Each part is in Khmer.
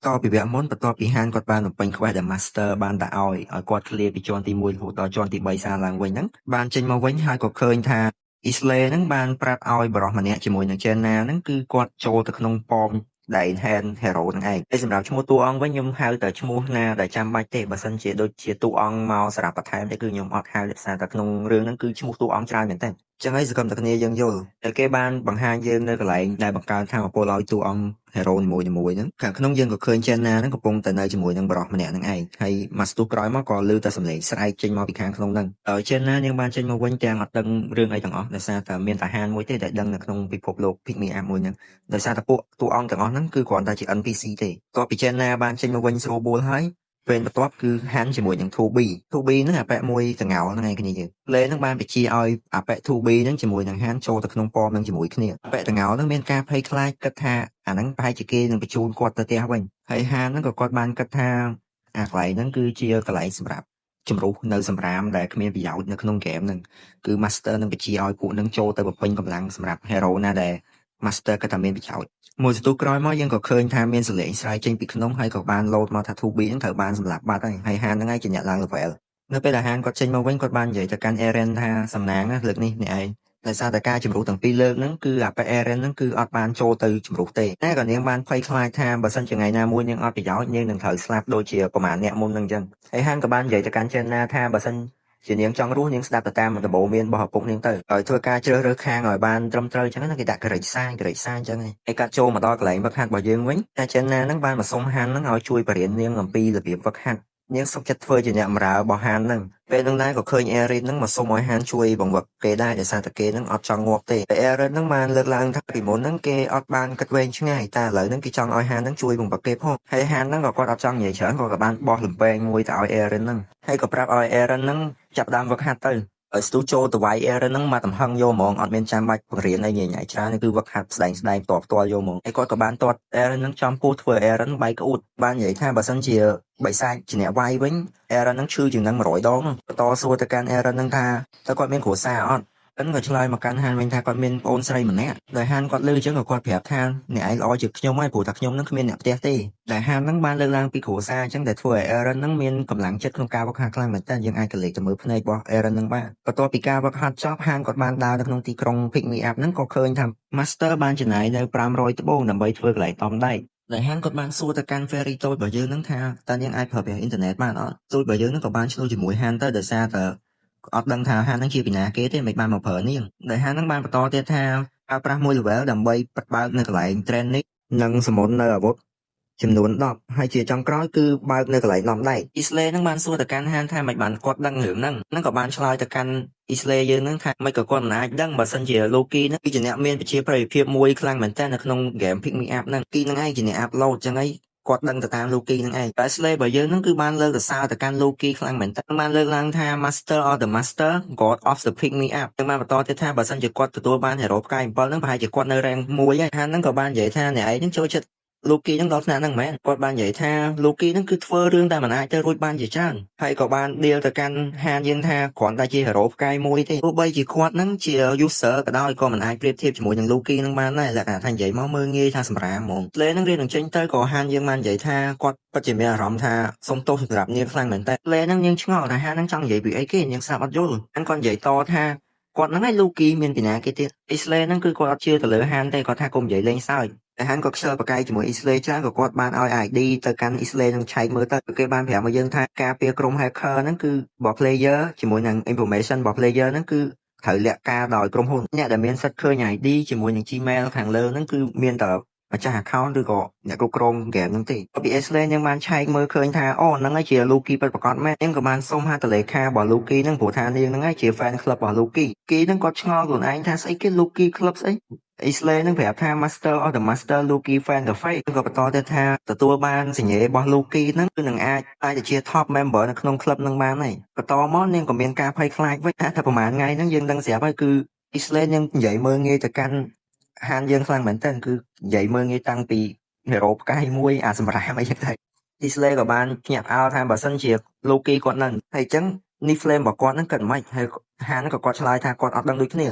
តពីវគ្គមុនបន្ទាប់ពីហានគាត់បានបំពេញ quest ដែល Master បានដាក់ឲ្យឲ្យគាត់ clear ពីជាន់ទី1រហូតដល់ជាន់ទី3សារឡើងវិញហ្នឹងបានចេញមកវិញហើយក៏ឃើញថាអ៊ីស្លេហ្នឹងបានប្រាប់ឲ្យបរិសម្នាក់ជាមួយនឹង Jenna ហ្នឹងគឺគាត់ចូលទៅក្នុងប៉មដែល enhance hero ហ្នឹងឯងហើយសម្រាប់ឈ្មោះតួអង្គវិញខ្ញុំហៅតែឈ្មោះណាដែលចាំបាច់ទេបើសិនជាដូចជាតួអង្គមកសម្រាប់បន្ថែមទេគឺខ្ញុំអត់ហៅដោយសារតែក្នុងរឿងហ្នឹងគឺឈ្មោះតួអង្គច្រើនមែនទែនចឹងហើយសង្ឃឹមតែគ្នាយើងយល់តែគេបានបង្ហាញយើងនៅកន្លែងដែលបង្កើនថាមពលឲ្យតួអង្គ hero នីមួយៗហ្នឹងខាងក្នុងយើងក៏ឃើញ Jenna ហ្នឹងកំពុងតែនៅជាមួយនឹងប្រុសម្នាក់ហ្នឹងឯងហើយមួយស្ទុះក្រោយមកក៏ឮតែសំឡេងស្រែកចេញមកពីខាងក្នុងហ្នឹងហើយ Jenna នាងបានចេញមកវិញទាំងអត់ដឹងរឿងអីទាំងអស់ដោយសារតែមានតាហានមួយទេដែលដឹងនៅក្នុងពិភពលោក Pick Me Up មួយហ្នឹងដោយសារតែពួកតួអង្គទាំងអស់ហ្នឹងគឺគ្រាន់តែជា NPC ទេតោះពី Jenna បានចេញមកវិញស្រួលបួលហើយពេលបន្ទាប់គឺហាន់ជាមួយនឹង 2B 2B ហ្នឹងអាប៉ែមួយតងោលហ្នឹងឯងគ្នាយើងលេហ្នឹងបានបញ្ជាឲ្យអាប៉ែ 2B ហ្នឹងជាមួយនឹងហាន់ចូលទៅក្នុងប៉មហ្នឹងជាមួយគ្នាអាប៉ែតងោលហ្នឹងមានការភ័យខ្លាចគិតថាអាហ្នឹងប្រហែលជាគេនឹងបញ្ជូនគាត់ទៅផ្ទះវិញហើយហានហ្នឹងក៏គាត់បានគិតថាអាកន្លែងហ្នឹងគឺជាកន្លែងសម្រាប់ជំរុះនៅសម្រាមដែលគ្មានប្រយោជន៍នៅក្នុងហ្គេមហ្នឹងគឺ Master នឹងបញ្ជាឲ្យពួកហ្នឹងចូលទៅបំពេញកម្លាំងសម្រាប់ hero ណាដែល Master គិតថាមានប្រយោជន៍មួយសន្ទុះក្រោយមកយើងក៏ឃើញថាមានសលេងស្រែកចេញពីក្នុងហើយក៏បានលោតមកថា 2B ហ្នឹងត្រូវបានសម្លាប់បាត់ហើយហើយហានហ្នឹងឯងជាអ្នកឡើង level នៅពេលដែលហានគាត់ចេញមកវិញគាត់បាននិយាយទៅកាន់ Eren ថាសំណាងណាលើកនេះអ្នកឯងដោយសារតែការជំរុះទាំងពីរលើកហ្នឹងគឺអាប៉ែ Eren ហ្នឹងគឺអត់បានចូលទៅជំរុះទេតែក៏នាងបានភ័យខ្លាចថាបើសិនជាថ្ងៃណាមួយនាងអត់ប្រយោជន៍នាងនឹងត្រូវស្លាប់ដូចជាប្រហែលអ្នកមុនហ្នឹងអញ្ចឹងហើយហានក៏បាននិយាយទៅកាន់ Jenna ថាបើសិនជានាងចង់រស់នាងស្ដាប់ទៅតាមដំបូន្មានរបស់ឪពុកនាងទៅហើយធ្វើការជ្រើសរើសខាងឲ្យបានត្រឹមត្រូវអញ្ចឹងណាគេដាក់ក្រិចសាយក្រិចសាយអញ្ចឹងហើយកាត់ចូលមកដល់កន្លែងវឹកហាត់របស់យើងវិញតែ Jenna ហ្នឹងបានមកសុំហានហ្នឹងឲ្យជួយបរៀននាងអំពីរបៀបវឹកហាត់នាងសុខចិត្តធ្វើជាអ្នកបម្រើរបស់ហានហ្នឹងពេលហ្នឹងដែរក៏ឃើញ Eren ហ្នឹងមកសុំឲ្យហានជួយបង្វឹកគេដែរដោយសារតែគេហ្នឹងអត់ចង់ងាប់ទេតែ Eren ហ្នឹងបានលើកឡើងថាពីមុនហ្នឹងគេអត់បានគិតវែងឆ្ងាយតែឥឡូវហ្នឹងគេចង់ឲ្យហានហ្នឹងជួយបង្វឹកគេផងហើយហានហ្នឹងក៏គាត់អត់ចង់និយាយច្រើនក៏បានបោះលំពែងមួយទៅឲ្យ Eren ហ្នឹងហើយក៏ប្រាប់ឲ្យ Eren ហ្នឹងចាប់ដើមវឹកហាត់ទៅឲ្យស្ទុះចូលទៅវាយ Eren ហ្នឹងមកទំហឹងយកហ្មងអត់មានចាំបាច់បង្រៀនអីញ៉ៃញ៉ៃច្រើនគឺវឹកហាត់ស្ដែងស្ដែងផ្ទាល់ផ្ទាល់យកហ្មងហើយគាត់ក៏បានទាត់ Eren ហ្នឹងចំពោះធ្វើ Eren បែកក្អួតបាននិយាយថាបើសិនជាបិសាចជាអ្នកវាយវិញ Eren ហ្នឹងឈឺជាងនឹង100ដងបន្តសួរទៅកាន់ Eren ហ្នឹងថាតើគាត់មានគ្រួសារអត់អិនក៏ឆ្លើយមកកាន់ហានវិញថាគាត់មានប្អូនស្រីម្នាក់ដែលហានគាត់ឮអញ្ចឹងក៏គាត់ប្រាប់ថាអ្នកឯងល្អជាងខ្ញុំហើយព្រោះថាខ្ញុំនឹងគ្មានអ្នកផ្ទះទេដែលហានហ្នឹងបានលើកឡើងពីគ្រួសារអញ្ចឹងដែលធ្វើឲ្យ Eren ហ្នឹងមានកម្លាំងចិត្តក្នុងការវឹកហាត់ខ្លាំងមែនតើយើងអាចកលេចទៅមើលភ្នែករបស់ Eren ហ្នឹងបានបន្ទាប់ពីការវឹកហាត់ចប់ហានគាត់បានដើរទៅក្នុងទីក្រុង Pick Me Up ហ្នឹងក៏ឃើញថា Master បានចំណាយនៅ500ត្បូងដើម្បីធ្វើកន្លែងតំដែកដែលហានគាត់បានសួរទៅកាន់ Fairy តូចរបស់យើងហ្នឹងថាតើនាងអាចប្រើប្រាស់អ៊ីនធឺណិតបានអត់តូចរបស់យើងហ្នឹងក៏បានឆ្លោះជាមួយហានទៅដោយសារតែអត់ដឹងថាហានហ្នឹងជាពីណាគេទេមិនបានមកប្រើនាងដែលហានហ្នឹងបានបន្តទៀតថាប្រើប្រាស់មួយ level ដើម្បីបើកនៅកន្លែង training និង summon នៅអាវុធចំនួន10ហើយជាចុងក្រោយគឺបើកនៅកន្លែងដំដែកអ៊ីស្លេហ្នឹងបានសួរទៅកាន់ហានថាមិនបានគាត់ដឹងរឿងហ្នឹងហ្នឹងក៏បានឆ្លើយទៅកាន់អ៊ីស្លេយើងហ្នឹងថាមិនក៏គាត់មិនអាចដឹងបើសិនជា Loki ហ្នឹងគឺជាអ្នកមានប្រជាប្រិយភាពមួយខ្លាំងមែនទែននៅក្នុង game Pick Me Up ហ្នឹងគីហ្នឹងឯងជាអ្នក upload ចឹងឯងគាត់ដឹងទៅតាម Loki ហ្នឹងឯងតែ Slay របស់យើងហ្នឹងគឺបានលើកសរសើរទៅកាន់ Loki ខ្លាំងមែនទែនបានលើកឡើងថា Master of the Master, God of the Pick Me Up នឹងបានបន្តទៀតថាបើសិនជាគាត់ទទួលបាន Hero ផ្កាយ7ហ្នឹងប្រហែលជាគាត់នៅ rank 1ហើយហានហ្នឹងក៏បាននិយាយថាអ្នកឯងហ្នឹងចូលចិត្ត Loki ហ្នឹងដល់ថ្នាក់ហ្នឹងមែនគាត់បាននិយាយថា Loki ហ្នឹងគឺធ្វើរឿងតែមិនអាចទៅរួចបានជាច្រើនហើយក៏បានដៀលទៅកាន់ហានយើងថាគ្រាន់តែជា hero ផ្កាយមួយទេទោះបីជាគាត់ហ្នឹងជា user ក៏ដោយក៏មិនអាចប្រៀបធៀបជាមួយនឹង Loki ហ្នឹងបានដែរលក្ខណៈថានិយាយមកមើលងាយថាសម្រាមហ្មងលេហ្នឹងរៀននឹងចេញទៅក៏ហានយើងបាននិយាយថាគាត់ពិតជាមានអារម្មណ៍ថាសុំទោសសម្រាប់នាងខ្លាំងមែនតើលេហ្នឹងនាងឆ្ងល់ថាហានហ្នឹងចង់និយាយពីអីគេនាងស្ដាប់អត់យល់ហានគាត់និយាយតថាគាត់ហ្នឹងឯង Loki មានពីណាគេទៀតអ៊ីស្លេហ្នឹងគឺគាត់អត់ជឿទៅលើហានទេគាត់ថាកុំនិយាយលេងសើចតែហានក៏ខ្ជិលប្រកែកជាមួយអ៊ីស្លេច្រើនក៏គាត់បានឲ្យ ID ទៅកាន់អ៊ីស្លេនឹងឆែកមើលទៅគេបានប្រាប់មកយើងថាការពារក្រុម hacker ហ្នឹងគឺរបស់ player ជាមួយនឹង information របស់ player ហ្នឹងគឺត្រូវលាក់ការដោយក្រុមហ៊ុនអ្នកដែលមានសិទ្ធិឃើញ ID ជាមួយនឹង Gmail ខាងលើហ្នឹងគឺមានតែម្ចាស់ account ឬក៏អ្នកគ្រប់គ្រង game ហ្នឹងទេពី Isle យើងបានឆែកមើលឃើញថាអូហ្នឹងហើយជា Loki ពិតប្រាកដមែនយើងក៏បានសុំហត្ថលេខារបស់ Loki ហ្នឹងព្រោះថានាងហ្នឹងហើយជា fan club របស់ Loki គេហ្នឹងគាត់ឆ្ងល់ខ្លួនឯងថាស្អីគេ Loki club ស្អីអ៊ីស្លេនឹងប្រាប់ថា Master of the Master Loki Fan Cafe ក៏បន្តទៅថាទទួលបានសញ្ញារបស់ Loki ហ្នឹងគឺនឹងអាចអាចទៅជា top member នៅក្នុង club ហ្នឹងបានហើយបន្តមកនាងក៏មានការភ័យខ្លាចវិញថាប្រហែលថ្ងៃហ្នឹងយើងដឹងស្រាប់ហើយគឺអ៊ីស្លេនឹងនិយាយមើលងាយទៅកាន់ហានយើងខ្លាំងមែនទែនគឺនិយាយមើលងាយតាំងពី hero ផ្កាយមួយអាសម្រាមអីចឹងទៅអ៊ីស្លេក៏បានភ្ញាក់ផ្អើលថាបើសិនជា Loki គាត់នឹងហើយអញ្ចឹងនេះ flame របស់គាត់ហ្នឹងគិតមិនហើយហានក៏គាត់ឆ្លើយថាគាត់អត់ដឹងដូចគ្ន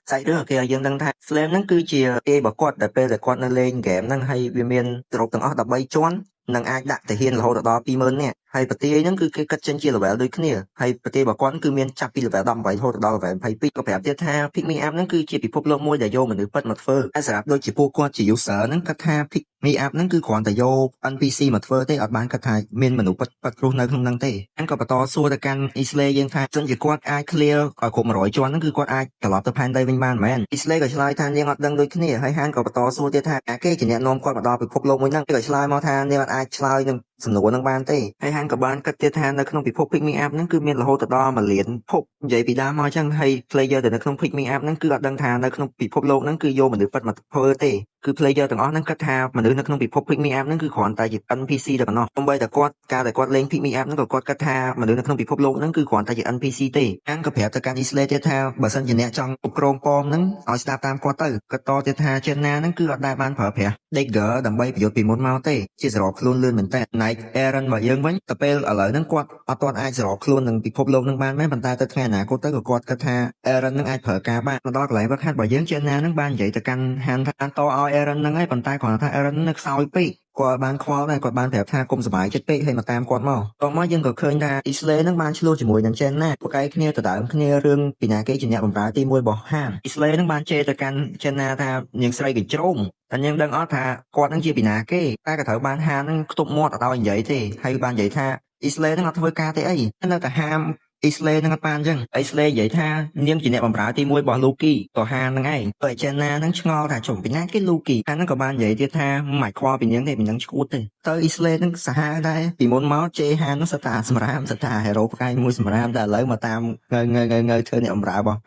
ាសាច់រឿងគេឲ្យយើងដឹងថា Flame ហ្នឹងគឺជាគេរបស់គាត់ដែលពេលដែលគាត់នៅលេងហ្គេមហ្នឹងហើយវាមានគ្រប់ទាំងអស់13ជាន់ និងអាចដាក់ទាហានរហូតដល់20000នាក់ហើយប្រទាយហ្នឹងគឺគេគិតចេញជា level ដូចគ្នាហើយប្រទាយរបស់គាត់គឺមានចាប់ពី level 18រហូតដល់ level 22ក៏ប្រាប់ទៀតថា Pick Me Up ហ្នឹងគឺជាពិភពលោកមួយដែលយកមនុស្សពិតមកធ្វើតែសម្រាប់ដូចជាពួកគាត់ជា user ហ្នឹងគាត់ថា Pick Me Up ហ្នឹងគឺគ្រាន់តែយក NPC មកធ្វើទេអត់បានគិតថាមានមនុស្សពិតពិតរស់នៅក្នុងហ្នឹងទេអញ្ចឹងក៏បន្តសួរទៅកាន់ Isley យើងថាសិនជាគាត់អាច clear ឲ្យគ្រប់100ជាន់ហ្នឹងគឺគាត់អាចត្រឡប់ទៅផែនដីវិញបានមែន Isley ក៏ឆ្លើយថានាងអត់ដឹងដូចគ្នាហើយហានក៏បន្តសួរទៀតថាអាគេជាអ្នកនាំគាត់មកដល់ពិភពលោកមួយហ្នឹងគេក៏ឆ្លើយមកថានាងអត់អាចឆ្លើយនឹងសំណួរហ្នឹងបានទេហើយហានក៏បានគិតទៀតថានៅក្នុងពិភព Pick Me Up ហ្នឹងគឺមានរហូតដល់1លានភពនិយាយពីដើមមកអញ្ចឹងហើយ player ដែលនៅក្នុង Pick Me Up ហ្នឹងគឺអត់ដឹងថានៅក្នុងពិភពលោកហ្នឹងគឺយកមនុស្សពិតមកធ្វើទេគឺ player ទាំងអស់ហ្នឹងគិតថាមនុស្សនៅក្នុងពិភព Pick Me Up ហ្នឹងគឺគ្រាន់តែជា NPC តែប៉ុណ្ណោះសូម្បីតែគាត់កាលតែគាត់លេង Pick Me Up ហ្នឹងក៏គាត់គិតថាមនុស្សនៅក្នុងពិភពលោកហ្នឹងគឺគ្រាន់តែជា NPC ទេអានក៏ប្រាប់ទៅកាន់ Isley ទៀតថាបើសិនជាអ្នកចង់គ្រប់គ្រងប៉មហ្នឹងឲ្យស្ដាប់តាមគាត់ទៅគាត់តទៀតថា Jenna ហ្នឹងគឺអត់ដែលបានប្រើប្រាស់ Dagger ដើម្បីប្រយុទ្ធពីមុនមកទេជាសរបខ្លួនលឿនមែនតើ Night Aaron របស់យើងវិញទៅពេលឥឡូវហ្នឹងគាត់អត់ទាន់អាចសរបខ្លួននឹងពិភពលោកហ្នឹងបានមែនប៉ុន្តែទៅថ្ងៃអនាគតទៅក៏គាត់គិតថា Aaron ហ្នឹងអាចប្រើការបានមកដល់កន្លែងវឹកហាត់របស់យើង Jenna ហ្នឹងបាននិយាយទៅកាន់ Han ថាតឲ្យ Aaron ហ្នឹងហើយប៉ុន្តែគ្រាន់តែថា Aaron នៅខ្សោយពេកគាត់បានខ្វល់ដែរគាត់បានប្រាប់ថាគុំសប្បាយចិត្តពេកហើយមកតាមគាត់មកតមកយើងក៏ឃើញថា Isley ហ្នឹងបានឆ្លោះជាមួយនឹង Jenna ប្រកែកគ្នាដដើមគ្នារឿងពីណាគេជាអ្នកបម្រើទី1របស់ Han Isley ហ្នឹងបានជេរទៅកាន់ Jenna ថានាងស្រីកញ្ជ្រោងតែយើងដឹងអត់ថាគាត់នឹងជាពីណាគេតែក៏ត្រូវបានហានហ្នឹងខ្ទប់មាត់អត់ឲ្យនិយាយទេហើយបាននិយាយថា Isley ហ្នឹងអត់ធ្វើការទេអីនៅតែហាម Isley ហ្នឹងអត់បានអញ្ចឹង Isley និយាយថានាងជាអ្នកបម្រើទី1របស់ Loki ក៏ហានហ្នឹងឯងបើ Jenna ហ្នឹងឆ្ងល់ថាជុំពីណាគេ Loki ហានហ្នឹងក៏បាននិយាយទៀតថាមិនខ្វល់ពីនាងទេពីនឹងឈួតទេទៅ Isley ហ្នឹងសាហាវដែរពីមុនមកជេរហានហ្នឹងសិតតែសម្រាមសិតតែ hero ផ្កាយមួយសម្រាមតែឥឡូវមកតាមងើងើងើងើធ្វើអ្នកបម្រើរបស់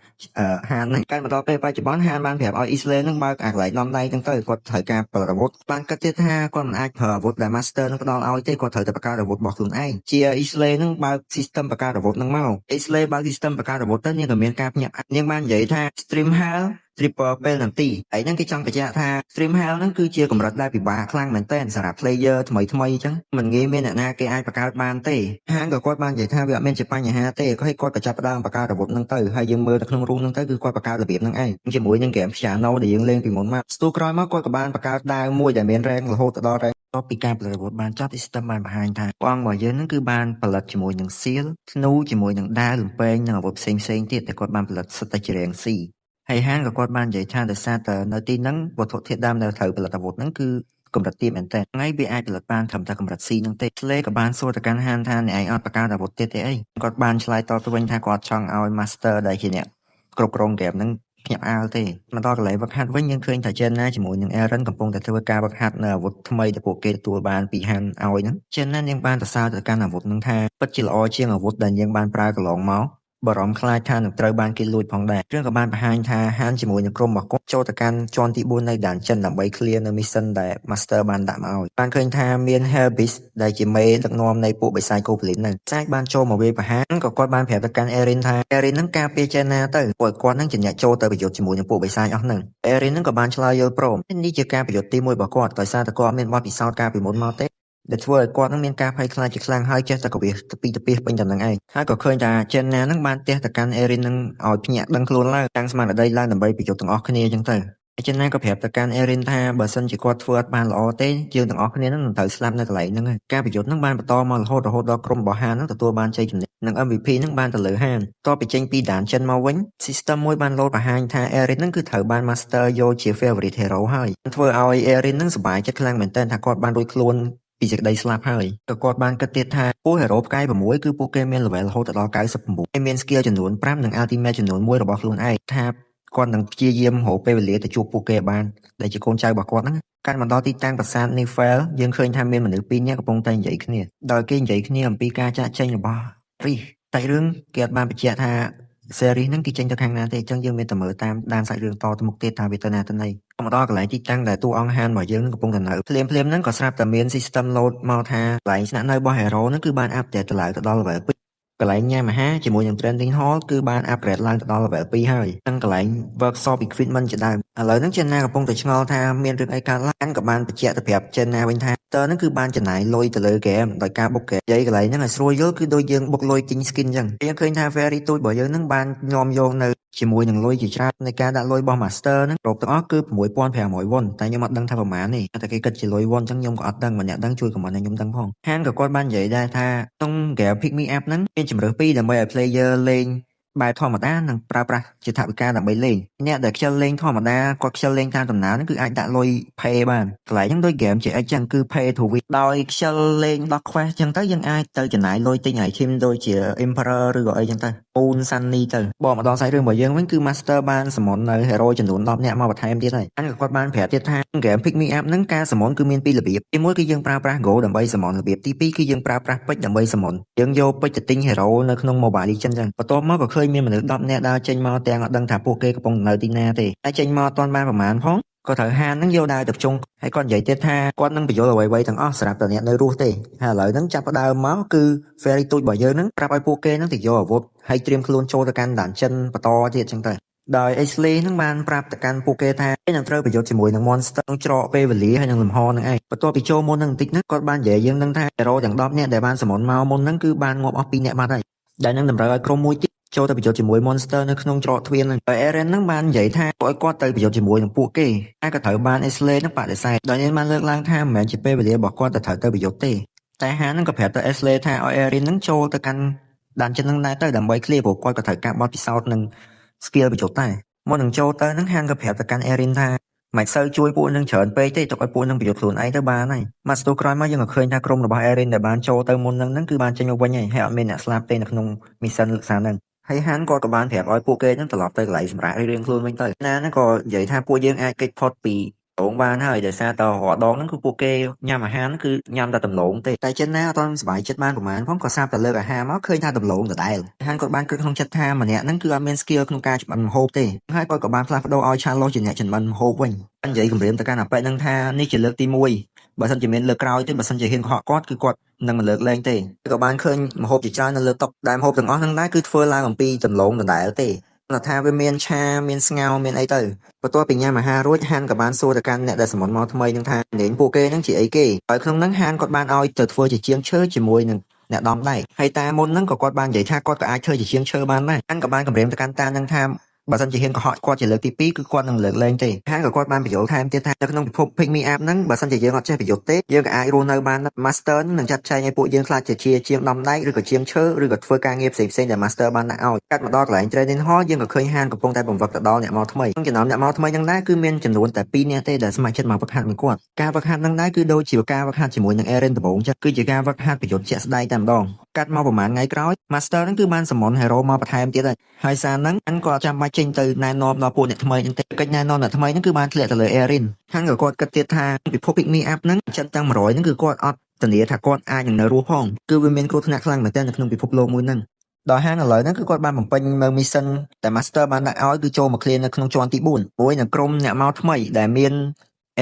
ហានហ្នឹងកាន់មកដល់ពេលបច្ចុប្បន្នហានបានប្រាប់ឲ្យ Isley ហ្នឹងបើកអាកន្លែងដំដៃហ្នឹងទៅគាត់ត្រូវការផលិតអាវុធបានគិតទៀតថាគាត់មិនអាចប្រើអាវុធដែល Master នឹងផ្ដល់ឲ្យទេគាត់ត្រូវតែបង្កើតអាវុធរបស់ខ្លួនឯងជា Isley ហ្នឹងបើក system បង្កើតអាវុធហ្នឹងមក Isley បើក system បង្កើតអាវុធទៅនាងក៏មានការភ្ញាក់នាងបាននិយាយថា Extreme Hell Triple ពេលនាទីហើយហ្នឹងគេចង់បញ្ជាក់ថា Extreme Hell ហ្នឹងគឺជាកម្រិតដែលពិបាកខ្លាំងមែនទែនសម្រាប់ player ថ្មីថ្មីអញ្ចឹងមិនងាយមានអ្នកណាគេអាចបង្កើតបានទេហាងក៏គាត់បាននិយាយថាវាអត់មានជាបញ្ហាទេក៏ឲ្យគាត់ក៏ចាប់ផ្ដើមបង្កើតអាវុធហ្នឹងទៅហើយយើងមើលទៅក្នុងរូបហ្នឹងទៅគឺគាត់បង្កើតរបៀបហ្នឹងឯងជាមួយនឹង game piano ដែលយើងលេងពីមុនមកស្ទូក្រោយមកគាត់ក៏បានបង្កើតដាវមួយដែលមាន rank រហូតទៅដល់ rank តបពីការផលិតអាវុធបានចប់ system បានបង្ហាញថាព្រះអង្គរបស់យើងហ្នឹងគឺបានផលិតជាមួយនឹងសៀលធ្នូជាមួយនឹងដាវលំពែងនិងអាវុធផ្សេងផ្សេងទៀតដែលគាត់បានផលិតសុទ្ធតែជារាង C ហើយហានក៏គាត់បាននិយាយថាដោយសារតែនៅទីហ្នឹងវត្ថុធាតុដើមដែលត្រូវផលិតអាវុធហ្នឹងគឺកម្រិតទាបមែនតើថ្ងៃវាអាចផលិតបានត្រឹមតែកម្រិត C ហ្នឹងទេស្លេក៏បានសួរទៅកាន់ហានថាអ្នកឯងអត់បង្កើតអាវុធទៀតទេអីគាត់បានឆ្លើយតបទៅវិញថាគាត់ចង់ឲ្យ Master ដែលជាអ្នកគ្រប់គ្រងហ្គេមហ្នឹងភ្ញាក់ផ្អើលទេមកដល់កន្លែងវឹកហាត់វិញយើងឃើញថា Jenna ជាមួយនឹង Aaron កំពុងតែធ្វើការវឹកហាត់នៅអាវុធថ្មីដែលពួកគេទទួលបានពីហានឲ្យហ្នឹង Jenna នាងបានសរសើរទៅកាន់អាវុធហ្នឹងថាពិតជាល្អជាងអាវុធដែលយើងបានប្រើកន្លងមកបារម្ភខ្លាចថានឹងត្រូវបានគេលួចផងដែររឿងក៏បានបង្ហាញថាហានជាមួយនឹងក្រុមរបស់គាត់ចូលទៅកាន់ជាន់ទី4នៃ Dungeon ដើម្បី clear នៅ mission ដែល Master បានដាក់មកឲ្យបានឃើញថាមាន Helbis ដែលជាមេដឹកនាំនៃពួកបិសាច Goblin ហ្នឹងសាចបានចូលមកវាយប្រហារក៏គាត់បានប្រាប់ទៅកាន់ Erin ថា Erin ហ្នឹងការពារ Jenna ទៅព្រោះគាត់ហ្នឹងជាអ្នកចូលទៅប្រយុទ្ធជាមួយនឹងពួកបិសាចអស់ហ្នឹង Erin ហ្នឹងក៏បានឆ្លើយយល់ព្រមនេះជាការប្រយុទ្ធទី1របស់គាត់ដោយសារតែគាត់មានបទពិសោធន៍កាលពីមុនមកទេដែលធ្វើឲ្យគាត់នឹងមានការភ័យខ្លាចជាខ្លាំងហើយចេះតែកវិសទៅពីទៅពីពេញតែនឹងឯងហើយក៏ឃើញថា Jenna នឹងបានទះទៅកាន់ Erin នឹងឲ្យភ្ញាក់ដឹងខ្លួនឡើងតាំងស្មារតីឡើងដើម្បីប្រយុទ្ធទាំងអស់គ្នាអញ្ចឹងទៅហើយ Jenna ក៏ប្រាប់ទៅកាន់ Erin ថាបើសិនជាគាត់ធ្វើអត់បានល្អទេយើងទាំងអស់គ្នានឹងត្រូវស្លាប់នៅកន្លែងហ្នឹងហើយការប្រយុទ្ធនឹងបានបន្តមករហូតរហូតដល់ក្រុមរបស់ហាននឹងទទួលបានជ័យជំនះនិង MVP នឹងបានទៅលើហានតបពីចេញពី Dungeon មកវិញ system មួយបានលោតបង្ហាញថា Erin នឹងគឺត្រូវបាន Master យកជា favorite hero ហើយធ្វើឲ្យ Erin នឹងសប្បាយចិត្តខ្លាំងមែនទែនថាគាត់បានរួចខ្លួនពីសេចក្តីស្លាប់ហើយក៏គាត់បានគិតទៀតថាពួក hero ផ្កាយ6គឺពួកគេមាន level រហូតដល់99ហើយមាន skill ចំនួន5និង ultimate ចំនួន1របស់ខ្លួនឯងថាគាត់នឹងព្យាយាមរកពេលវេលាទៅជួបពួកគេបានដែលជាកូនចៅរបស់គាត់ហ្នឹងកាន់មកដល់ទីតាំងប្រាសាទ Nifel យើងឃើញថាមានមនុស្សពីរនាក់កំពុងតែនិយាយគ្នាដោយគេនិយាយគ្នាអំពីការចាកចេញរបស់រីសតែរឿងគេអត់បានបញ្ជាក់ថា series ហ្នឹងគេចេញទៅខាងណាទេអញ្ចឹងយើងមានតែមើលតាមដានសាច់រឿងតទៅមុខទៀតថាវាទៅណាទៅណីមកដល់កន្លែងទីតាំងដែលតួអង្គហានរបស់យើងនឹងកំពុងតែនៅភ្លាមភ្លាមហ្នឹងក៏ស្រាប់តែមាន system load មកថាកន្លែងស្នាក់នៅរបស់ hero ហ្នឹងគឺបាន update ទៅឡើងទៅដល់ level 2កន្លែងញ៉ាំអាហារជាមួយនឹង training hall គឺបាន upgrade ឡើងទៅដល់ level 2ហើយនិងកន្លែង workshop equipment ជាដើមឥឡូវហ្នឹង Jenna កំពុងតែឆ្ងល់ថាមានរឿងអីកើតឡើងក៏បានបញ្ជាក់ទៅប្រាប់ Jenna វិញថាតើហ្នឹងគឺបានចំណាយលុយទៅលើ game ដោយការបុក game និយាយកន្លែងហ្នឹងឲ្យស្រួលយល់គឺដូចយើងបុកលុយទិញ skin អញ្ចឹងយើងឃើញថា fairy ទូចរបស់យើងហ្នឹងបានញោមយកនៅ ជាមួយនឹងលុយជាច្រើននៃការដាក់លុយរបស់ Master ហ្នឹងគ្រប់ទាំងអស់គឺ6500វ៉ុនតែខ្ញុំអត់ដឹងថាប្រហែលទេតែគេគិតជាលុយវ៉ុនអញ្ចឹងខ្ញុំក៏អត់ដឹងបើអ្នកដឹងជួយ comment ឲ្យខ្ញុំដឹងផងហានក៏គាត់បាននិយាយដែរថាក្នុង game Pick Me Up ហ្នឹងមានជម្រើសពីរដើម្បីឲ្យ player លេងបែបធម្មតានិងប្រើប្រាស់ជាថវិកាដើម្បីលេងអ្នកដែលខ្ជិលលេងធម្មតាគាត់ខ្ជិលលេងតាមដំណើរហ្នឹងគឺអាចដាក់លុយ pay បានកន្លែងហ្នឹងដូច game ជា X ចឹងគឺ pay to win ដោយខ្ជិលលេងដោះ quest ចឹងទៅយើងអាចទៅចំណាយលុយទិញ item ដូចជា Emperor ឬក៏អីចឹងទៅពូន Sunny ទៅបកមកដល់សាច់រឿងរបស់យើងវិញគឺ Master បាន summon នៅ hero ចំនួន10នាក់មកបន្ថែមទៀតហើយអញក៏គាត់បានប្រាប់ទៀតថា game Pick Me Up ហ្នឹងការ summon គឺមានពីររបៀបទីមួយគឺយើងប្រើប្រាស់ gold ដើម្បី summon របៀបទីពីរគឺយើងប្រើប្រាស់ពេជ្រដើម្បី summon យើងយកពេជ្រទៅទិញ hero នៅក្នុង Mobile Legends ចឹងបន្ទាប់មកក៏ឃើញមានមនុស្ស10នាក់ដើរចេញមកទាំងអត់ដឹងថាពួកគេកំពុងនៅទីណាទេតែចេញមកអត់ទាន់បានប្រហែលផងក៏ត្រូវហានហ្នឹងយកដាវទៅភ្ជង់ហើយគាត់និយាយទៀតថាគាត់នឹងបញ្យល់អ្វីៗទាំងអស់សម្រាប់តែអ្នកនៅរស់ទេហើយឥឡូវហ្នឹងចាប់ផ្ដើមមកគឺ Fairy ទូចរបស់យើងហ្នឹងប្រាប់ឲ្យពួកគេហ្នឹងទៅយកអាវុធហើយត្រៀមខ្លួនចូលទៅកាន់ dungeon បន្តទៀតចឹងទៅដោយ Ashley ហ្នឹងបានប្រាប់ទៅកាន់ពួកគេថាគេនឹងត្រូវប្រយុទ្ធជាមួយនឹង monster ក្នុងច្រកពេលវេលាហើយនឹងលំហហ្នឹងឯងបន្ទាប់ពីចូលមុនហ្នឹងបន្តិចហ្នឹងគាត់បាននិយាយយើងនឹងថា hero ទាំង10នាក់ដែលបាន summon មកមុនហ្នឹងគឺបានងាប់អស់2នាក់បាត់ហើយដែលនឹងតម្រូវឲ្យក្រុមមួយទៀតចូលទៅប្រយុទ្ធជាមួយ monster នៅក្នុងច្រកទ្វារហ្នឹងហើយ Eren ហ្នឹងបាននិយាយថាឲ្យគាត់ទៅប្រយុទ្ធជាមួយនឹងពួកគេតែក៏ត្រូវបាន Ashley ហ្នឹងបដិសេធដោយនាងបានលើកឡើងថាមិនមែនជាពេលវេលារបស់គាត់ទៅត្រូវទៅប្រយុទ្ធទេតែហានហ្នឹងក៏ប្រាប់ទៅ Ashley ថាឲ្យ Eren ហ្នឹងចូលទៅកាន់ dungeon ហ្នឹងដែរទៅដើម្បី clear ព្រោះគាត់ក៏ត្រូវការបទពិសោធន៍និង skill ប្រយុទ្ធដែរមុននឹងចូលទៅហ្នឹងហានក៏ប្រាប់ទៅកាន់ Erin ថាមិនសូវជួយពួកនឹងច្រើនពេកទេទុកឲ្យពួកនឹងប្រយុទ្ធខ្លួនឯងទៅបានហើយមកស្ទុះក្រោយមកយើងក៏ឃើញថាក្រុមរបស់ Erin ដែលបានចូលទៅមុនហ្នឹងគឺបានចេញមកវិញហើយហើយអត់មានអ្នកស្លាប់ទេនៅក្នុង mission លើកសារហ្នឹងហើយហានគាត់ក៏បានប្រាប់ឲ្យពួកគេហ្នឹងត្រឡប់ទៅកន្លែងសម្រាប់រៀងៗខ្លួនវិញទៅណាហ្នឹងក៏និយាយថាពួកយើងអាចគេចផុតពីដងបានហើយដោយសារតែរាល់ដងហ្នឹងគឺពួកគេញ៉ាំអាហារហ្នឹងគឺញ៉ាំតែដំឡូងទេតែចិនណាអត់ទាន់សប្បាយចិត្តបានប្រហែលផងក៏សាបតែលើកអាហារមកឃើញថាដំឡូងដដែលហានគាត់បានគិតក្នុងចិត្តថាម្នាក់ហ្នឹងគឺអត់មាន skill ក្នុងការចម្អិនម្ហូបទេហើយគាត់ក៏បានផ្លាស់ប្ដូរឲ្យ Charlos ជាអ្នកចម្អិនម្ហូបវិញនិយាយគម្រាមទៅកាន់អាប៉ែហ្នឹងថានេះជាលើកទី1បើសិនជាមានលើកក្រោយទេបើសិនជាហ៊ានកុហកគាត់គឺគាត់នឹងមិនលើកលែងទេក៏បានឃើញម្ហូបជាច្រើននៅលើតុដែលម្ហូបទាំងអស់ហ្នឹងដែរគឺធ្វើឡើងអំពីដំឡូងដដែលទេគាត់ថាវាមានឆាមានស្ងោរមានអីទៅបន្ទាប់ពីញ៉ាំអាហាររួចហានក៏បានសួរទៅកាន់អ្នកដែល summon មកថ្មីនឹងថានាងពួកគេហ្នឹងជាអីគេហើយក្នុងហ្នឹងហានគាត់បានឲ្យទៅធ្វើជាជាងឈើជាមួយនឹងអ្នកដំដែកហើយតាមុនហ្នឹងក៏គាត់បាននិយាយថាគាត់ក៏អាចធ្វើជាជាងឈើបានដែរហានក៏បានគម្រាមទៅកាន់តាហ្នឹងថាបើសិនជាហ៊ានកុហកគាត់ជាលើកទី2គឺគាត់នឹងលើកលែងទេហានក៏គាត់បានបញ្យល់ថែមទៀតថានៅក្នុងពិភព Pick Me Up ហ្នឹងបើសិនជាយើងអត់ចេះប្រយុទ្ធទេយើងក៏អាចរស់នៅបាន Master នឹងចាត់ចែងឲ្យពួកយើងខ្លាចជាជាងដំដែកឬក៏ជាងឈើឬក៏ធ្វើការងារផ្សេងៗដែល Master បានដាក់ឲ្យកាត់មកដល់កន្លែង Training Hall យើងក៏ឃើញហានកំពុងតែបង្វឹកទៅដល់អ្នកមកថ្មីក្នុងចំណោមអ្នកមកថ្មីហ្នឹងដែរគឺមានចំនួនតែ2នាក់ទេដែលស្ម័គ្រចិត្តមកវឹកហាត់មួយគាត់ការវឹកហាត់ហ្នឹងដែរគឺដូចជាការវឹកហាត់ជាមួយនឹង Eren ដំបូងចឹងគឺជាការវឹកហាត់ប្រយុទ្ធជាក់ស្ដែងតែម្ដងកាត់មកប្រហែលថ្ងៃក្រោយ Master ហ្នឹងគឺបាន summon Hero មកបន្ថែមទៀតហើយហើយសារហ្នឹងអញក៏ចាំបាច់ចេញទៅណែនាំដល់ពួកអ្នកថ្មីហ្នឹងទេកិច្ចណែនាំអ្នកថ្មីហ្នឹងគឺបានធ្លាក់ទៅលើ Erin ហាងក៏គាត់គិតទៀតថាពិភព Pick Me Up ហ្នឹងចិត្តទាំង100ហ្នឹងគឺគាត់អត់ធានាថាគាត់អាចនឹងនៅរស់ផងគឺវាមានគ្រោះថ្នាក់ខ្លាំងមែនទែននៅក្នុងពិភពលោកមួយហ្នឹងដល់ហាងឥឡូវហ្នឹងគឺគាត់បានបំពេញនៅ mission តែ Master បានដាក់ឲ្យគឺចូលមក clear នៅក្នុងជាន់ទី4មួយនឹងក្រុមអ្នកមកថ្មីដែលមាន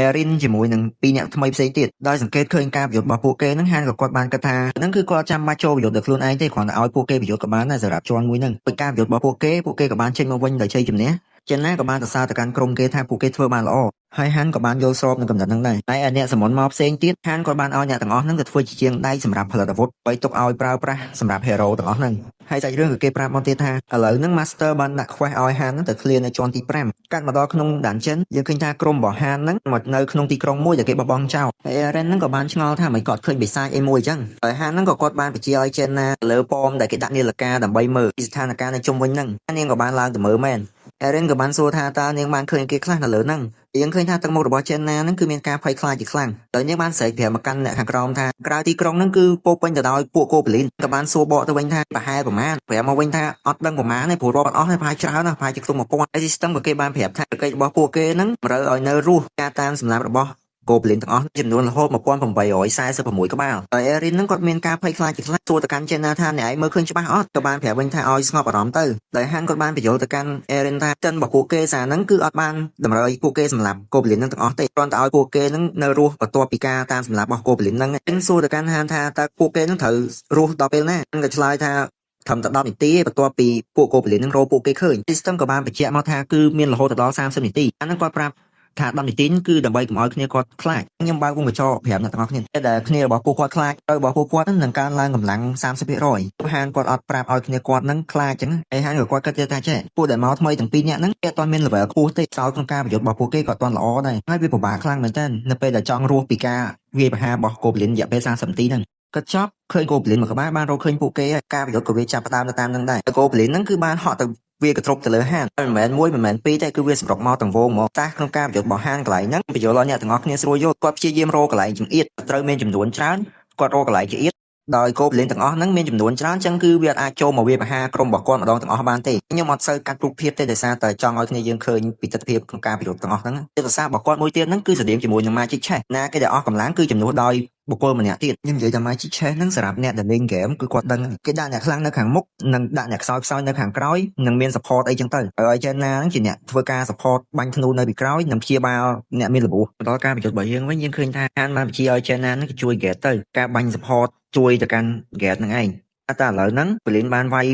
Erin ជាមួយនឹងពីរអ្នកថ្មីផ្សេងទៀតដោយសង្កេតឃើញការប្រយុទ្ធរបស់ពួកគេហ្នឹងហានក៏គាត់បានគិតថាហ្នឹងគឺគាត់ចាំបាច់ចូលប្រយុទ្ធដោយខ្លួនឯងទេគ្រាន់តែឲ្យពួកគេប្រយុទ្ធក៏បានដែរសម្រាប់ជាន់មួយហ្នឹងពីការប្រយុទ្ធរបស់ពួកគេពួកគេក៏បានចេញមកវិញដោយជ័យជំនះចិនណាក៏បានសរសើរទៅកាន់ក្រុមគេថាពួកគេធ្វើបានល្អហើយហានក៏បានយល់ស្របនឹងកំណត់ហ្នឹងដែរហើយអ្នក summon មកផ្សេងទៀតហានក៏បានឲ្យអ្នកទាំងអស់ហ្នឹងទៅធ្វើជាជាងដែកសម្រាប់ផលិតអាវុធបីទុកឲ្យប្រើប្រាស់សម្រាប់ hero ទាំងអស់ហ្នឹងហើយសាច់រឿងក៏គេប្រាប់មកទៀតថាឥឡូវហ្នឹង Master បានដាក់ quest ឲ្យហានហ្នឹងទៅ clear នៅជាន់ទី5កាត់មកដល់ក្នុង dungeon យើងឃើញថាក្រុមរបស់ហានហ្នឹងមកនៅក្នុងទីក្រុងមួយដែលគេបោះបង់ចោលហើយ Eren ហ្នឹងក៏បានឆ្ងល់ថាមិនគាត់ឃើញបិសាចអីមួយអញ្ចឹងហើយហានហ្នឹងក៏គាត់បានបញ្ជាឲ្យ Jenna លើប៉មដែលគេដាក់នាឡិកាដើម្បីមើលពីស្ថានភាពនៅជុំវិញហ្នឹងនាងក៏បានឡើងទៅមើលមែន Eren ក៏បានសួរថាតើនាងបានឃើញគេខ្លះនៅលើហ្នឹងយើងឃើញថាទឹកមុខរបស់ Jenna ហ្នឹងគឺមានការភ័យខ្លាចជាខ្លាំងដោយនាងបានស្រែកប្រាប់មកកាន់អ្នកខាងក្រោមថាក្រៅទីក្រុងហ្នឹងគឺពោពេញទៅដោយពួក Goblin ក៏បានសួរបកទៅវិញថាប្រហែលប្រមាណប្រាប់មកវិញថាអត់ដឹងប្រមាណទេព្រោះរាប់អត់អស់ទេប្រហែលច្រើនណាស់ប្រហែលជាខ្ទង់1000ហើយ system ក៏គេបានប្រាប់ថាកិច្ចរបស់ពួកគេហ្នឹងតម្រូវឲ្យនៅរស់ការតាមសម្លាប់របស់ Goblin ទាំងអស់ចំនួនរហូត1846ក្បាលហើយ Erin ហ្នឹងគាត់មានការភ័យខ្លាចជាខ្លាំងសួរទៅកាន់ Jenna ថាអ្នកឯងមើលឃើញច្បាស់អត់ក៏បានប្រាប់វិញថាឲ្យស្ងប់អារម្មណ៍ទៅដោយហានគាត់បានបញ្យល់ទៅកាន់ Erin ថាចិនរបស់ពួកគេសារហ្នឹងគឺអត់បានតម្រូវឲ្យពួកគេសម្លាប់ Goblin ហ្នឹងទាំងអស់ទេគ្រាន់តែឲ្យពួកគេហ្នឹងនៅរស់បន្ទាប់ពីការតាមសម្លាប់របស់ Goblin ហ្នឹងឯងសួរទៅកាន់ហានថាតើពួកគេហ្នឹងត្រូវរស់ដល់ពេលណាហ្នឹងក៏ឆ្លើយថាត្រឹមតែ10នាទីឯងបន្ទាប់ពីពួក Goblin ហ្នឹងរកពួកគេឃើញ system ក៏បានបញ្ជាក់មកថាគឺមានរហូតដល់30នាទីអាហ្នឹងគាត់ប្រាប់ ថា10នាទីគឺដើម្បីកុំឲ្យគ្នាគាត់ខ្លាចខ្ញុំបើកវងកញ្ចក់ប្រាប់អ្នកទាំងអស់គ្នាដែលគ្នារបស់ពួកគាត់ខ្លាចទៅរបស់ពួកគាត់នឹងកើនឡើងកម្លាំង30%ហានគាត់អត់ប្រាប់ឲ្យគ្នាគាត់នឹងខ្លាចចឹងហើយហានក៏គាត់គិតថាចេះពួកដែលមកថ្មីទាំងពីរនាក់ហ្នឹងគេអត់ទាន់មាន level ខ្ពស់ទេសោតក្នុងការប្រយុទ្ធរបស់ពួកគេក៏អត់ទាន់ល្អដែរហើយវាពិបាកខ្លាំងមែនទែននៅពេលដែលចង់រស់ពីការវាយប្រហាររបស់ Goblin រយៈពេល30នាទីហ្នឹងគិតចប់ឃើញ Goblin មួយក្បាលបានរកឃើញពួកគេហើយការប្រយុទ្ធក៏វាចាប់ផ្ដើមទៅតាមនឹងដែរ Goblin ហ្នឹងគឺបានហក់ទៅវាកទ្រប់ទៅលើហានមិនមែនមួយមិនមែនពីរទេគឺវាសម្រុកមកទាំងវងមកតាក្នុងការប្រយុទ្ធរបស់ហានកន្លែងហ្នឹងបញ្យល់ឲ្យអ្នកទាំងអស់គ្នាស្រួលយល់គាត់ព្យាយាមរកកន្លែងចង្អៀតត្រូវមានចំនួនច្រើនគាត់រកកន្លែងចង្អៀតដោយ Goblin ទាំងអស់ហ្នឹងមានចំនួនច្រើនចឹងគឺវាអាចចូលមកវាប្រហារក្រុមរបស់គាត់ម្ដងទាំងអស់បានទេខ្ញុំអត់សូវកាត់រូបភាពទេដោយសារតែចង់ឲ្យគ្នាយើងឃើញពីទស្សនវិជ្ជាក្នុងការប្រយុទ្ធទាំងអស់ហ្នឹងយុទ្ធសាស្ត្ររបស់គាត់មួយទៀតហ្នឹងគឺស្តៀងជាមួយនឹង Magic Chess ណាគេដែលអស់កម្លាំងគឺចំនួនដោយបុគ្គលម្នាក់ទៀតខ្ញុំនិយាយថា Magic Chess ហ្នឹងសម្រាប់អ្នកដែលលេងហ្គេមគឺគាត់ដឹងគេដាក់អ្នកខ្លាំងនៅខាងមុខនិងដាក់អ្នកខ្សោយខ្សោយនៅខាងក្រោយនិងមាន support អីចឹងទៅហើយ Jenna ហ្នឹងជាអ្នកធ្វើការ support បាញ់ធ្នូនៅពីក្រោយនិងព្យាបាលអ្នកមានរបួសដល់ការប្រយុទ្ធរបស់យើងវិញយើងឃើញថាហានបានបញ្ជាឲ្យ Jenna ហ្នឹងគេជួយ get ទៅការបាញ់ support ជួយទៅកាន់ get ហ្នឹងឯងតែឥឡូវហ្នឹងពលីនបានវាយ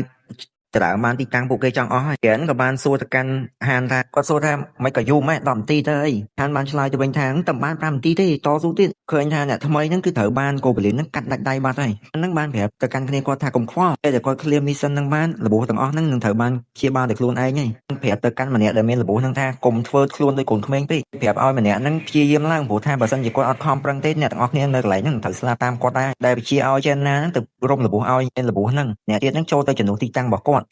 ដដើមបានទីតាំងពួកគេចង់អស់ហើយហ្គេនក៏បានសួរទៅកាន់ហានថាគាត់សួរថាមិនក៏យូរម៉េះ10នាទីទៅអីហានបានឆ្លើយទៅវិញថាតែបាន5នាទីទេតស៊ូទៀតឃើញថាអ្នកថ្មីហ្នឹងគឺត្រូវបាន Goblin ហ្នឹងកាត់ដាច់ដៃបាត់ហើយហ្នឹងបានប្រាប់ទៅកាន់គ្នាគាត់ថាកុំខ្វល់ពេលដែលគាត់ clear mission ហ្នឹងបានរបួសទាំងអស់ហ្នឹងនឹងត្រូវបានព្យាបាលតែខ្លួនឯងហើយប្រាប់ទៅកាន់ម្នាក់ដែលមានរបួសហ្នឹងថាកុំធ្វើខ្លួនដូចកូនក្មេងពេកប្រាប់ឲ្យម្នាក់ហ្នឹងព្យាយាមឡើងព្រោះថាបើសិនជាគាត់អត់ខំប្រឹងទេអ្នកទាំងអស់គ្នានៅកន្លែងហ្នឹងត្រូវស្លាប់តាមគាត់ដែរដែលបញ្ជាឲ្យចេនណាហ្នឹងទៅរុំរបួសឲ្យមានរបួសហ្នឹងអ្នកទៀតហ្នឹងចូលទៅជំនួសទីតាំងរបស់គាត់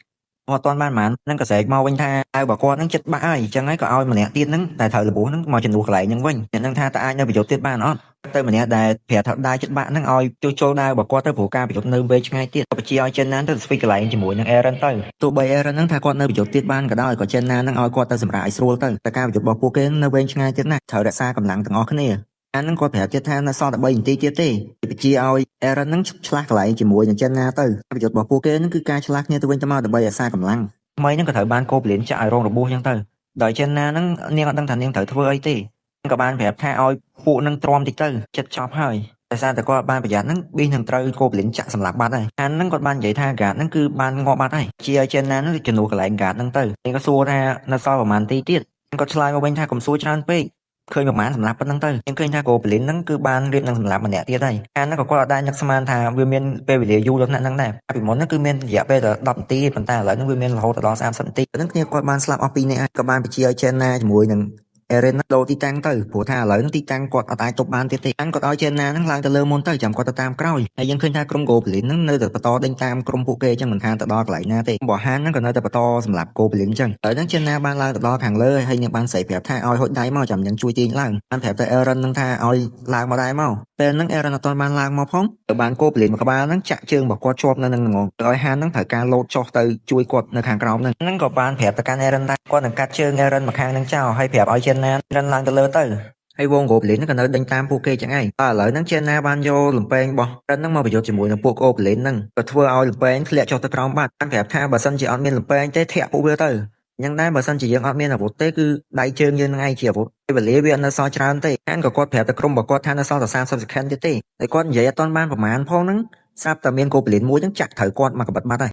អត់ទាន់បានប៉ុន្មានហ្នឹងក៏ស្រែកមកវិញថាឲ្យបើគាត់ហ្នឹងចិត្តបាក់ហើយអញ្ចឹងហើយក៏ឲ្យម្នាក់ទៀតហ្នឹងតែត្រូវរបួសហ្នឹងមកជំនួសកន្លែងហ្នឹងវិញអ្នកហ្នឹងថាតើអាចនៅប្រយុទ្ធទៀតបានអត់ទៅម្នាក់ដែលប្រាប់ថាដើរចិត្តបាក់ហ្នឹងឲ្យជួសជុលដើររបស់គាត់ទៅព្រោះការប្រយុទ្ធនៅវែងឆ្ងាយទៀតបញ្ជាឲ្យចិនណាទៅស្វីកន្លែងជាមួយនឹង Aaron ទៅទោះបី Aaron ហ្នឹងថាគាត់នៅប្រយុទ្ធទៀតបានក៏ដោយក៏ចិនណាហ្នឹងឲ្យគាត់ទៅសម្រាប់ឲ្យស្រួលទៅតែការប្រយុទ្ធរបស់ពួកគេនៅវែងឆ្ងាយទៀតណាត្រូវរក្សាកម្លាំងទាំងអស់គ្នាអាហ្នឹងគាត់ប្រាប់ទៀតថានៅសល់តែ3នាទីទៀតទេបញ្ជាឲ្យ Aaron ហ្នឹងឆ្លាស់កន្លែងជាមួយនឹងចិនណាទៅប្រយុទ្ធរបស់ពួកគេហ្នឹងគឺការឆ្លាស់គ្នាទៅវិញទៅមកដើម្បីរក្សាកម្លាំងថ្មីហ្នឹងក៏ត្រូវបាន Goblin ចាក់ឲ្យរងរបួសអញ្ចឹងទៅដោយចិនណាហ្នឹងនាងអត់ដឹងថានាងត្រូវធ្វើអីទេក៏បានប្រាប់ថាឲ្យពួកនឹងទ្រាំតិចទៅចិត្តចប់ហើយដោយសារតែគាត់បានប្រយ័ត្នហ្នឹងប៊ីនឹងត្រូវ Goblin ចាក់សម្លាប់បាត់ហើយអានហ្នឹងគាត់បាននិយាយថា guard ហ្នឹងគឺបានងាប់បាត់ហើយជាឲ្យចិនណាហ្នឹងជំនួសកន្លែង guard ហ្នឹងទៅគេក៏សួរថានៅសល់ប្រហែលនាទីទៀតគាត់ឆ្លើយមកវិញថាកុំសួរច្រើនពេកឃើញប្រហែលសម្លាប់ប៉ុណ្្នឹងទៅខ្ញុំឃើញថា Goblin ហ្នឹងគឺបានរៀបនឹងសម្លាប់ម្នាក់ទៀតហើយអានហ្នឹងក៏គាត់អត់ដែរនឹកស្មានថាវាមានពេលវេលាយូរដល់ថ្នាក់ហ្នឹងដែរពីមុនហ្នឹងគឺមានរយៈពេលតែ10នាទីប៉ុន្តែឥឡូវហ្នឹងវាមានរហូតដល់30នាទីហ្នឹងគ្នាគាត់បានស្លាប់អស់2នាក់ហើយក៏បានបញ្ជាឲ្យ Jenna ជាមួយនឹងអេរិនដូរទីតាំងទៅព្រោះថាឥឡូវហ្នឹងទីតាំងគាត់អត់អាចទប់បានទៀតទេអានគាត់ឲ្យចេនណាហ្នឹងឡើងទៅលើមុនទៅចាំគាត់ទៅតាមក្រោយហើយយើងឃើញថាក្រុម Goblin ហ្នឹងនៅតែបន្តដេញតាមក្រុមពួកគេអញ្ចឹងមិនថាទៅដល់កន្លែងណាទេបើហានហ្នឹងក៏នៅតែបន្តសម្រាប់ Goblin អញ្ចឹងហើយហ្នឹងចេនណាបានឡើងទៅដល់ខាងលើហើយនឹងបានស្រីប្រាប់ថាឲ្យហុចដៃមកចាំយើងជួយទាញឡើងបានប្រាប់ទៅ Aaron ហ្នឹងថាឲ្យឡើងមកដែរមកពេលហ្នឹង Aaron អត់ទាន់បានឡើងមកផងទៅបាន Goblin មួយក្បាលហ្នឹងចាក់ជើងរបស់គាត់ជាប់នៅនឹងហ្មងទៅឲ្យហានហ្នឹងត្រូវការលោតចុះទៅជួយគាត់នៅខាងក្រោមហ្នឹងហ្នឹងក៏បានប្រាប់ទៅកាន់ Aaron ថាគាត់នឹងកាត់ជើង Aaron មកខាងហ្នឹងចោលហើយប្រាប់ឲ្យចេនណារិនឡើងទៅលើទៅហើយវង Goblin ហ្នឹងក៏នៅដេញតាមពួកគេចឹងឯងតែឥឡូវហ្នឹងចេនណាបានយកលំពែងរបស់រិនហ្នឹងមកប្រយុទ្ធជាមួយនឹងពួក Goblin ហ្នឹងក៏ធ្វើឲ្យលំពែងធ្លាក់ចុះទៅក្រោមបាត់បានប្រាប់ថាបើសិនជាអត់មានលំពែងទេធាក់ពួកវាទៅយ៉ាងដែរបើសិនជាយើងអត់មានអាវុធទេគឺដៃជើងយើងនឹងឯងជាអាវុធពេលវេលាវាអត់នៅសល់ច្រើនទេហានក៏គាត់ប្រាប់ទៅក្រុមរបស់គាត់ថានៅសល់តែ30 second ទៀតទេហើយគាត់និយាយអត់ទាន់បានប្រហែលផងហ្នឹងស្រាប់តែមាន Goblin មួយហ្នឹងចាក់ត្រូវគាត់មកកបិតបាត់ហើយ។